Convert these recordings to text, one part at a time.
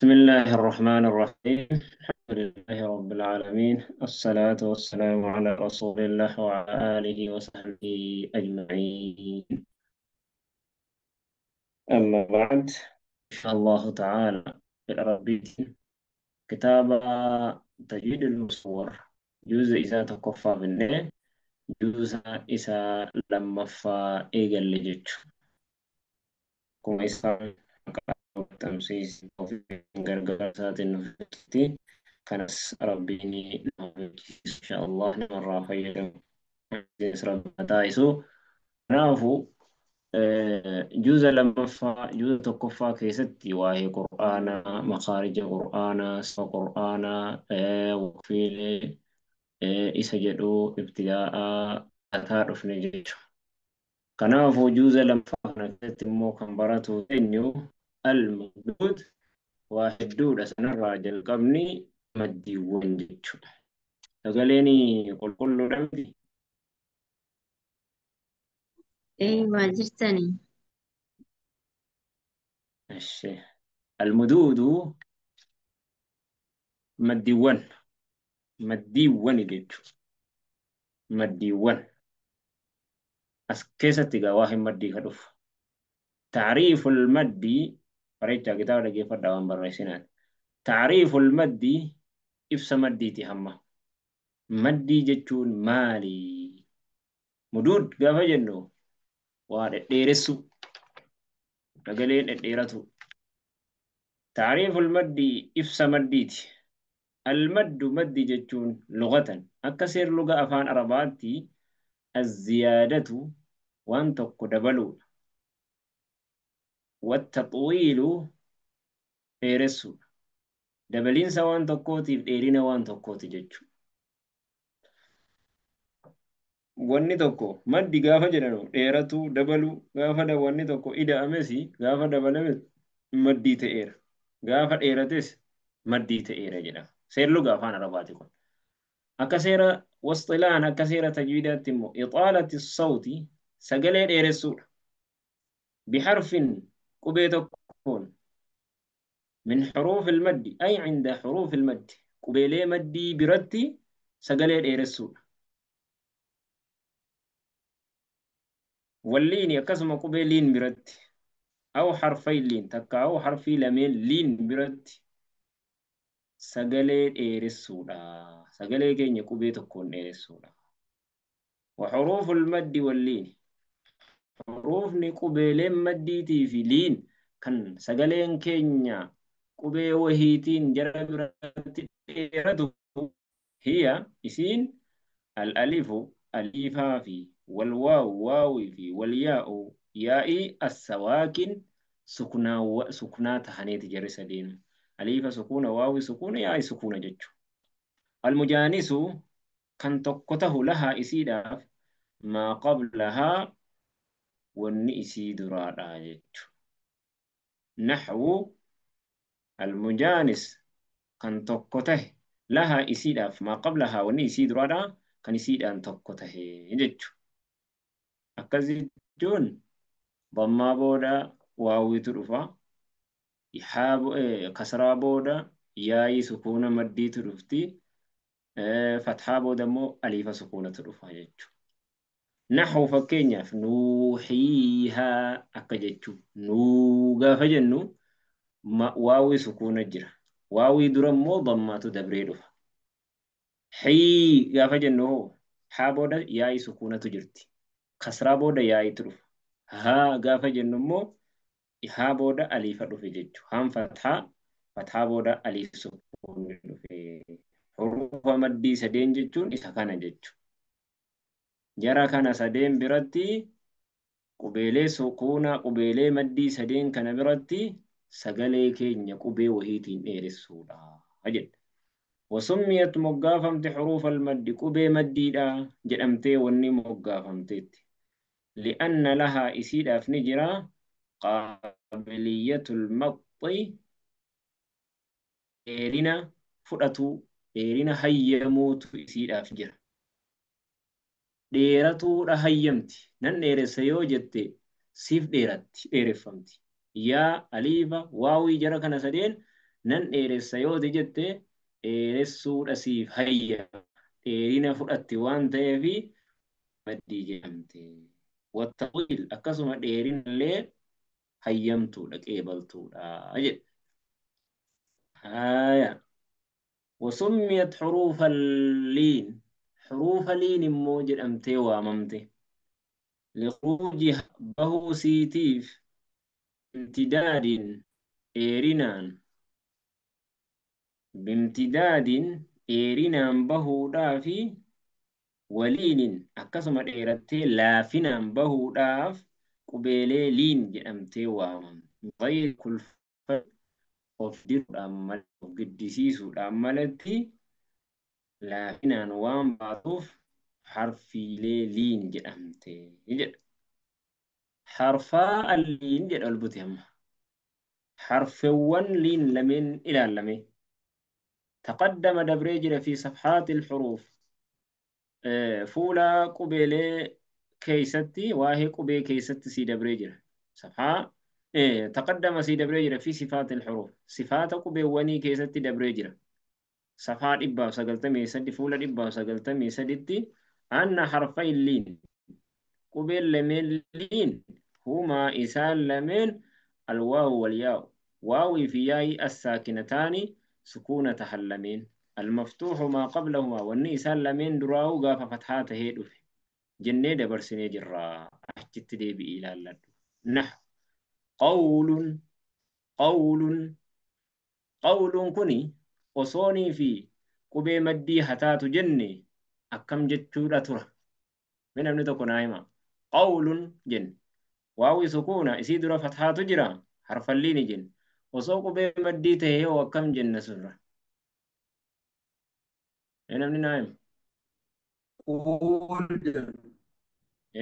بسم الله الرحمن الرحيم. الحمد لله رب العالمين، الصلاة والسلام على رسول الله وعلى آله وصحبه أجمعين. أما بعد، إن شاء الله تعالى في العربية كتاب تجويد المصور جزء إذا تكفى بالنه جزء إذا لما فا إيجل لجج كما إسلام تمسيس غرغرسات النفتي كنس ربيني إن شاء الله نمر خير ربنا تايسو نافو. جزء لما فا جزء تكفى كيستي واهي قرآن مخارج قرآن سو قرآن وقفيل إسا جدو ابتداء أثار فنجج كنافو جزء لما فا كيستي مو كان براتو إنيو الممدود واحد سنرى قبني مدي وندج تقاليني قل كل رمدي. أيوة جرتني. الشيء المدود مديون مديون جيتشو مديون أسكيسة تقاواه مدي كدوف. تعريف المدي فريتشا كتاب لقي فردوان برسينات. تعريف المدي إفس مدي تهمة مدي جتشون مالي مدود قافة جنو وارد ديرسو رجلين ديرتو. تعريف المد إفس مديتي المد مد جتشون لغة أكسر لغة أفان أرباتي الزيادة وأن تقدبلو والتطويل ديرسو دبلين سوان تقوتي ديرين وان تقوتي جتشو. Wanni tokko maddi gaafa jedhanu dheeratu dabalu gaafa wanni tokko ida'ames gaafa dabalames maddii ta'eera gaafa dheerates maddii ta'eera jedhama. Seerluga afaan Arabaati kun. Akka seera wasxilaan akka seera tajwiidaatti immoo ixaalati sawti sagalee dheeressuudha. Biharfin qubee tokkoon min xuruufi ilmaddi ay cinda xuruufi ilmaddi qubeelee maddii biratti sagalee dheeressuudha. واللين akkasuma qubee liin biratti أو حرفي liin takka أو حرفي lameen liin biratti sagalee dheeressuudha. Sagalee keenya qubee tokkoon dheeressuudha. وحروف المد واللين حروفni qubeeleen maddiitii fi liin kan sagaleen keenya qubee wahiitiin jara biratti dheeratu hiya isiin الألف أليفا في والواو واوي في والياء يائي السواكن سكنا سكنا تهنيت جرس دين أليفا سكون واوي سكون يائي سكون جتشو. المجانس كان تقته لها إسيدا ما قبلها والنئسي درادا جتشو. نحو المجانس كان تقته لها إسيدا ما قبلها والنئسي درادا كان إسيدا تقته جتشو. Akkas jechuun dammaa booda waawiitu dhufa. Kasraa booda yaa'ii sukuuna maddiitu dhufti. Fathaa booda immoo aliifa sukuunatu dhufa jechuudha. Naxuu fakkeenyaaf nuuxiihaa akka jechuu nuu gaafa jennu waawii sukuuna jira. Waawii dura immoo dammaatu dabree dhufa. Xii gaafa jennu hoo haa booda yaa'ii sukuunatu jirti. Kasraa booda yaa'iitu dhufa. Haa gaafa jennu immoo haa booda aliifa dhufe jechuudha. Haan fathaa fathaa booda aliif sukuunni dhufe. Hurufa maddii sadeen jechuun isa kana jechuudha. Jara kana sadeen biratti qubeelee sukuunaa qubeelee maddii sadeen kana biratti sagalee keenya qubee wahiitiin dheeressuudha jedha. وسميت moggaafamte حروف المد qubee maddiidha jedhamtee wanni moggaafamteetti. لأن لها إسيد أفنجرا قابلية المط إيرنا فرأتو إيرنا هيموت إسيد أفنجرا ديرتو رهيمت نن إيرسيو جت سيف ديرت إيرفمت يا أليفا واوي جرى كان سدين Nan dheeressa yooti jette dheeressuudha siif hayya. Dheerina fudhatti waan ta'eefi maddii jedhamte. Wattawiil akkasuma dheerinallee hayyamtuudha qeebaltuudha jedhe. Haaya. وسميت حروف اللين حروف لين immoo jedhamtee waamamte. لخروجها bahuu siitiif imtidaadin dheerinaan bimtidaadin dheerinaan bahuudhaafi waliinin akkasuma dheerattee laafinaan bahuudhaaf qubeelee liin jedhamtee waamamte. Ghayri kulfa of diruudhaan malee of giddisiisuudhaan malatti laafinaan waan baatuuf harfiilee liin jedhamte jedha. Harfaa alliin jedha ol bute amma. Harfeewwan liin lameen ilaalame. تقدم dabree jira في صفحات الحروف fuula qubeelee keeysatti waa'ee qubee keessatti sii dabree jira. Safhaa taqaddama sii dabree jira fi sifaat الحروف sifaata qubeewwanii keessatti dabree jira. Safhaa 193 fuula 193tti anna harfay liin qubeen lameen liin humaa isaan lameen alwaawu walyaa'u waawii fi yaa'i assaakinataani sukuuna tahan lameen almaftuuxu maa qablahumaa wanni isaan lameen duraa'uu gaafa fathaa tahee dhufe jennee dabarsinee jirra. Achitti deebi'ii ilaalladhu. Nahu qawlun qawlun qawluun kuni osoonii fi qubee maddii hataatu jenne akkam jechuudha tura. Mee namni tokko naa hima. Qawlun jenne. Waawii sukuuna isii dura fathaatu jira harfalliini jenne. Osoo qubee maddii ta'e hoo akkam jenna surra. Mee namni naa hima. Quul jenna.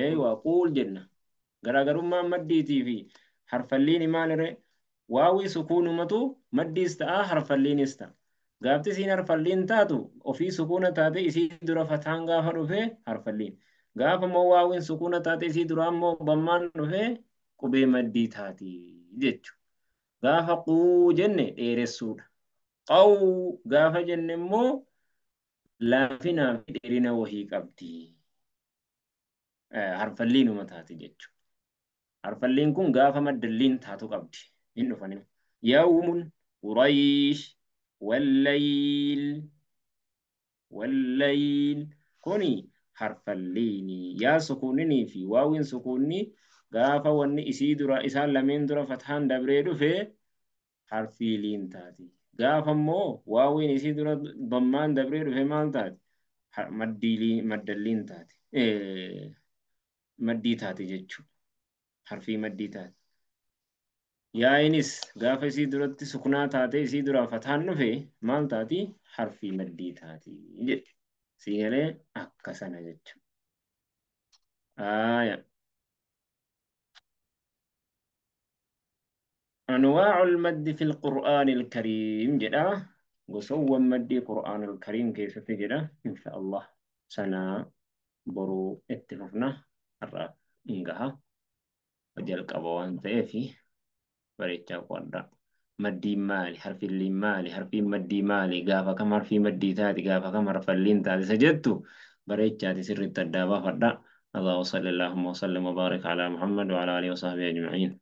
Eeywa quul jenna. Garaagarummaan maddiitii fi harfalliini maaliree? Waawii sukuunumatu maddiis ta'a harfalliinis ta'a. Gaafti isiin harfalliin taatu ofii sukuuna taate isii dura fataan gaafa dhufe harfalliin. Gaafa immoo waawiin sukuuna taate isii dura immoo bammaan dhufe qubee maddii taati jechuudha. Gaafa quu jenne dheeressuudha. Qawuu gaafa jenne immoo laafinaa fi dheerina wahii qabdi. Harfalliinuma taati jechuudha. Harfalliin kun gaafa maddalliin taatu qabdi. Hin dhufani. Yawmun Quraysh wallayl wallayl kuni harfalliini. Yaa sukuuninii fi waawiin sukuunni gaafa wanni isii dura isaan lameen dura fathaan dabree dhufe harfiiliin taati. Gaafa immoo waawiin isii dura dammaan dabree dhufe maal taati? Maddalliin taati. Maddii taati jechuudha. Harfii maddii taati. Yaa'inis gaafa isii duratti suknaa taate isii duraa fataan dhufe maal taati? Harfii maddii taati jedhe. Siigalee akka sana jechuudha. Aaya. أنواع المد في القرآن الكريم جدا وسوى مد القرآن الكريم كيف تجدا إن شاء الله سنة برو اتفقنا الرا إنجها وجل قبوان تيفي بريتشا قوارا مدي مالي حرف اللي مالي حرف مدي مالي قافا كم حرف مدي تاتي قافا كم حرف اللين تاتي سجدت بريتشا تسر التدابا فردا. الله وصلى اللهم وسلم وبارك على محمد وعلى آله وصحبه أجمعين.